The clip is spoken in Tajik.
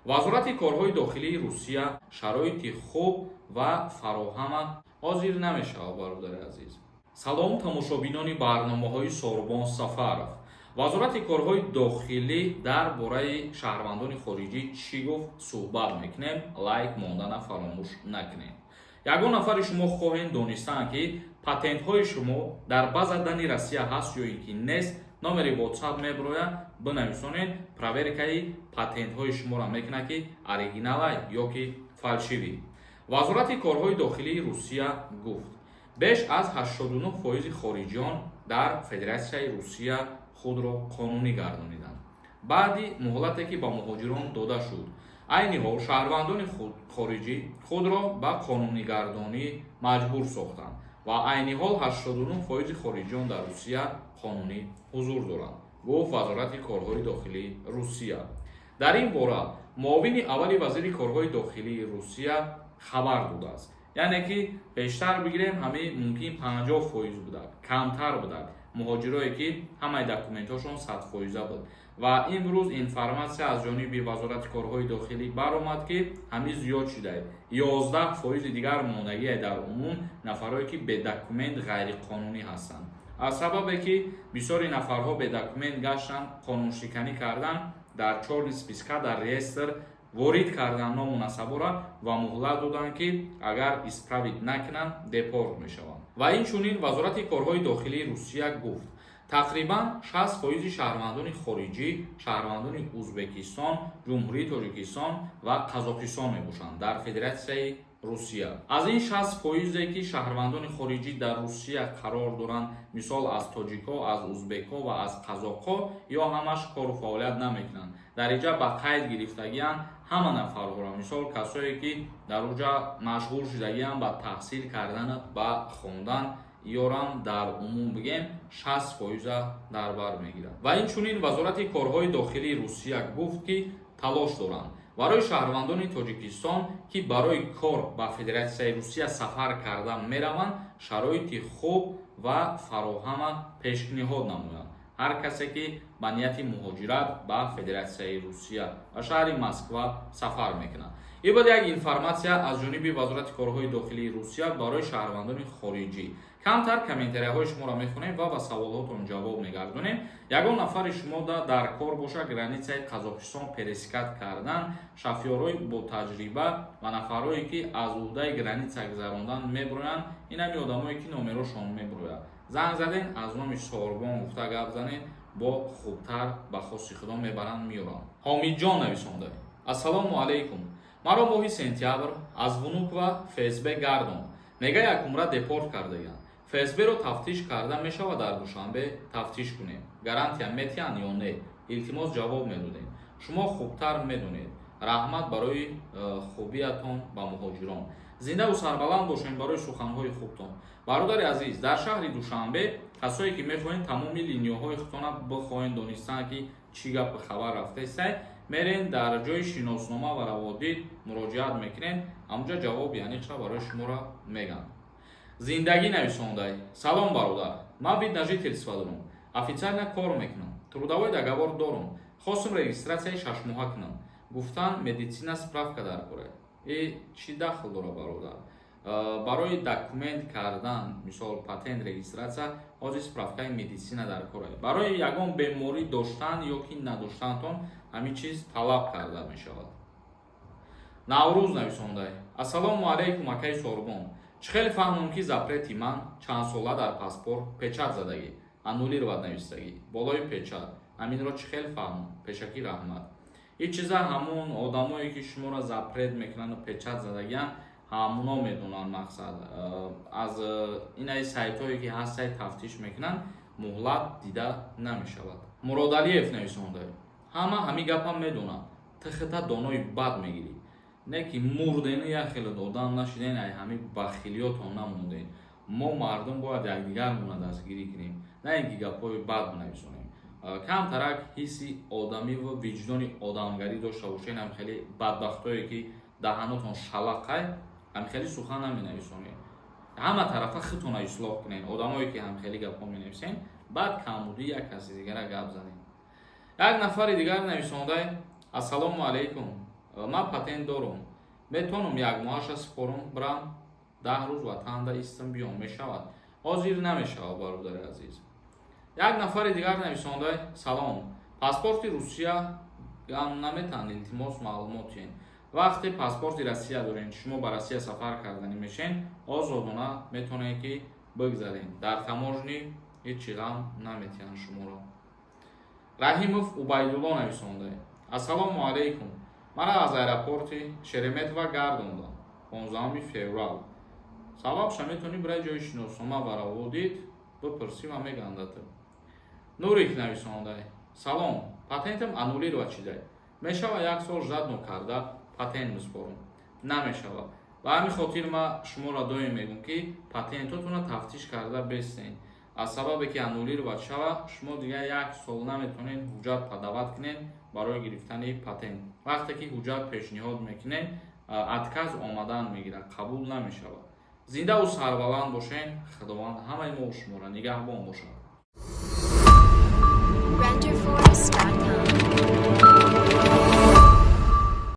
Вазорати корҳои дохилии Русия шароити хуб ва фароҳама ҳозир намешавад. Бародари азиз, салом, тамошобинони барномаҳои Сорбон Сафаров. Вазорати корҳои дохилӣ дар бораи шаҳрвандони хориҷӣ чӣ гуфт, суҳбат мекунем. Лайк мондана фаромӯш накунед. Ягон нафари шумо хоҳем донистан, ки патентҳои шумо дар база данных Россия ҳаст ё ин ки нест, номери WhatsApp мебирояд, бинависонед, проверкаи патентҳои шуморо мекунад, ки оригиналай ё ки фальшивый. Вазорати корҳои дохилии Русия гуфт, беш аз 89 фоизи хориҷиён дар Федератсияи Русия худро қонунӣ гардониданд баъди муҳлате, ки ба муҳоҷирон дода шуд. Айни ҳол шаҳрвандони хориҷӣ худро ба қонунигардонӣ маҷбур сохтанд ва айни ҳол 89 фоизи хориҷиён дар Русия қонунӣ ҳузур доранд, гуфт Вазорати корҳои дохилии Русия. Дар ин бора муовини аввали вазири корҳои дохилии Русия хабар додааст. Яъне ки бештар бигирем, ҳамин мумкин 50 фоиз будад, камтар будад муҳоҷирое, ки ҳамаи документҳошон 100 фоиза буд. Ва имрӯз информатсия аз ҷониби Вазорати корҳои дохилӣ баромад, ки ҳамин зиёд шудае, 11 фоизи дигар мондагие. Дар умум нафарое, ки бе документ ғайриқонунӣ ҳастанд, аз сабабе ки бисёри нафарҳо бе документ гаштанд, қонуншиканӣ карданд, дар чёрный списка, дар реестр ворид кардан ному насабора ва муҳлат доданд, ки агар исправить накунанд, депорт мешаванд. Ва инчунин Вазорати корҳои дохилии Русия гуфт, тақрибан 60 фоизи шаҳрвандони хориҷӣ шаҳрвандони Ӯзбекистон, Ҷумҳурии Тоҷикистон ва Қазоқистон мебошанд дар Федератсияи Русия. Аз ин 60 фоизе, ки шаҳрвандони хориҷӣ дар Русия қарор доранд, мисол, аз тоҷикҳо, аз узбекҳо ва аз қазоқҳо, ё ҳамаш кору фаъолият намекунанд. Дар инҷа ба қайд гирифтагианд ҳама нафарҳоро, мисол, касое, ки дар уҷа машғул шудагианд ба таҳсил кардан, ба хондан, ёрам дар умум бигем, 60 фоиза дар бар мегирад. Ва инчунин Вазорати корҳои дохилии Русия гуфт, ки талош доранд барои шаҳрвандони Тоҷикистон, ки барои кор ба Федератсияи Русия сафар карда мераванд, шароити хуб ва фароҳама пешниҳод намоянд. Ҳар касе, ки ба нияти муҳоҷират ба Федератсияи Русия ва шаҳри Москва сафар мекунад. Ин буд як информатсия аз ҷониби Вазорати корҳои дохилии Русия барои шаҳрвандони хориҷӣ. Камтар комментарияҳои шуморо мехонем ва ба саволҳотон ҷавоб мегардонем. Ягон нафари шумо дар кор боша границаи Қазоқистон пересекать кардан, шофёрҳои ботаҷриба ва нафарҳое, ки аз уҳдаи граница гузарондан меброянд, ин ҳами одамое, ки номерошон меброяд, занг заден, аз номи Сорбон гуфта гап занед, бо хубтар ба хости худо мебаранд, меёранд. Ҳомидҷон нависонда: «Ассалому алайкум, маро моҳи сентябр аз Внуково ФСБ гардонд, мега якумра депорт кардагианд. ФСБро тафтиш карда мешавад? Дар Душанбе тафтиш кунем, гарантия метиҳанд ё не? Илтимос, ҷавоб медодем, шумо хубтар медонед. Раҳмат барои хубиятон ба муҳоҷирон. Зиндаву сарбаланд бошем барои суханҳои хубтон.» Бародари азиз, дар шаҳри Душанбе касое, ки мехоҳед тамоми линияҳои худтона бихоҳед донистан, ки чӣ гапи хабар рафтаистай, мерен дар ҷои шиноснома ва раводид муроҷиат мекунед, ҳамунҷа ҷавоби аниқша барои шуморо мегӯянд. Зиндагӣ нависондай: «Салом, бародар, ман вид на жительство дорам, официально кор мекунам, трудовой договор дорам. Хостум регистратсияи шашмоҳа кунам, гуфтан, медицина справка дар кора. И чӣ дахл дора, бародар? Барои документ кардан, мисол, патент, регистратсия, ҳозир справкаи медицина дар кора. Барои ягон беморӣ доштан ё ки надоштантон ҳамин чиз талаб карда мешавад.» Наврӯз нависондай: «Ассалому алайкум, акаи Сорбон, чӣ хеле фаҳмам, ки запрети ман чандсола дар паспорт печать задагӣ, аннулировать навистагӣ болои печать, ҳаминро чӣ хел фаҳмам? Пешакӣ раҳмат.» Ин чиза ҳамун одамое, ки шуморо запрет мекунанду печать задагианд, ҳамуно медонанд. Мақсад, аз инаи сайтҳое, ки ҳаст, сайт тафтиш мекунанд, муҳлат дида намешавад. Муродалиев нависонда: «Ҳама ҳамин гапам медонанд, тихита донои бад мегирӣ, не ки мурдену як хеле одам нашиден, ай ҳамин бахилиётон намонден. Мо мардум бояд якдигармона дастгирӣ кунем, на ин ки гапҳои бад бинависонем. Камтарак ҳисси одамиву виҷдони одамгарӣ дошта бошед. Ҳам хеле бадбахтое, ки даҳанотон шалақай, ҳам хеле сухан наменависонед. Ҳама тарафа худтона ислоҳ кунед, одамое, ки ҳам хеле гапҳо менависен, баъд камбудии як каси дигара гап занед.» Як нафари дигар нависондай: «Ассалому алайкум.» Ман патент дорум, метавонам як моҳаша супорум, бирам 10 рӯз ватанда истам, биём, мешавад? Ҳозир намешавад, бародари азиз. Як нафари дигар нависонда: «Салом, паспорти Русия гам наметаҳанд, илтимос, маълумот диҳед». Вақте паспорти Россия дорем, шумо ба Россия сафар карданӣ мешен, озодона метавонед, ки бигзаред. Дар таможни ҳеҷ ғам наметиҳанд шуморо. Раҳимов Убайдулло нависонда: «Ассалому алайкум, мара аз аэропорти Шереметьево гардонданд 15 феврал. Сабабша метавонӣ бираи ҷои шиноснома ва раводид бипурсӣ ва мегандата». Нурик нависонда: «Салом, патентам аннулировать шидай, мешава як сол ждать нокарда патент биспорам?» Намешавад. Ба ҳамин хотир ман шуморо доим мегӯм, ки патентотонро тафтиш карда бестен. Аз сабабе ки аннулировать шава, шумо дигар як сол наметавонед ҳуҷҷат подавать кунед барои гирифтани патент. Вақте ки ҳуҷҷат пешниҳод мекунед, отказ омадан мегирад, қабул намешавад. Зиндаву сарбаланд бошед, Худованд ҳамаи мо шуморо нигаҳбон бошад. Render.